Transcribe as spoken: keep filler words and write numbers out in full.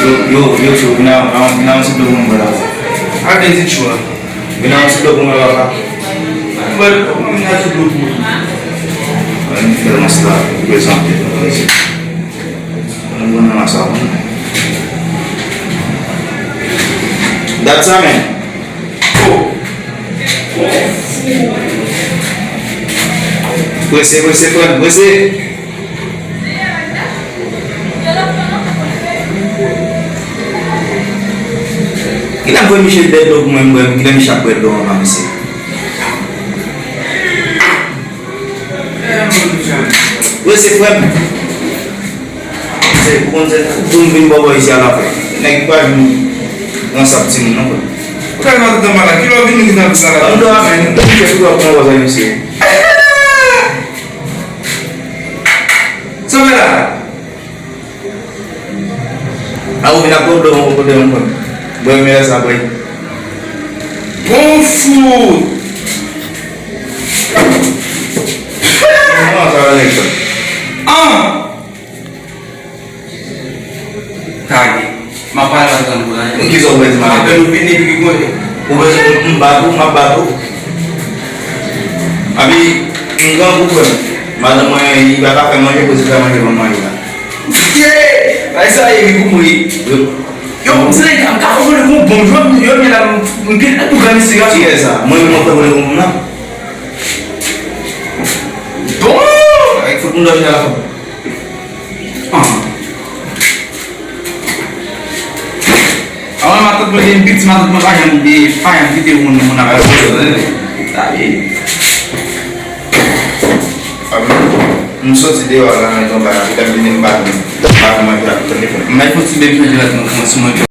Yo, yo, yo, vin a, vin a, vin a yon ti dlo pou mwen, papa. Ape di chwa. Vin a yon ti dlo pou mwen, papa. Mwen, mwen, vin a ti dlo pou mwen. Mwen, vin fè yon ti la, prezante, prezante. Mwen, mwen, nan sa, mwen. Dat sa, men. Oh. Prese, prese, frè m, prese. Kilè m voye misye bwè dlo pou mwen, m bwè, kilè misye ap bwè dlo anvan misye. Wi, se frè m. Se pou konn se pou m vin bò bò isi a la, frè. Nèg pa vin nan sap timoun, non, frè. Ou ka nan tan pa la, kilè w vin ki nan sa la? Ban m dlo a, men. Misye tou ap pran bò sa, misye. Sa w fè la? A ou vin ak pwoblèm, ou pwoblèm, mwen. Mwen, men sa, mwen. Bon fout! Non, sa va nèg sa. An! Kage. M ap pale ansanm pou la. Ki sa w bezwen? Apèn ou vini, epi ki kote? Ou bezwen m bat ou, m ap bat ou. Abi, m grangou, frè m. Madanm mwen, li pa ka fè manje, pou li fè manje, ban m manje la. Ye! Bay sa ye, wi, pou mwen. Yo, m se nèg, m ka fè vole pou bon jwè, m, yo, men la, m, m pil pou granmesi gason. Kiyès sa? Mwen, mwen fè vole pou moun nan. Bon! Avèk fout moun dòmi la. Ah. Avan matant mwen gen piti, matant mwen pa janm, pa janm kite moun, moun ap. Sa ye. M soti deyò la nan yon bagay, lè m vini m pa, m pa manje ak telefòn. M bay fon ti bebe nan telefòn sou mwen.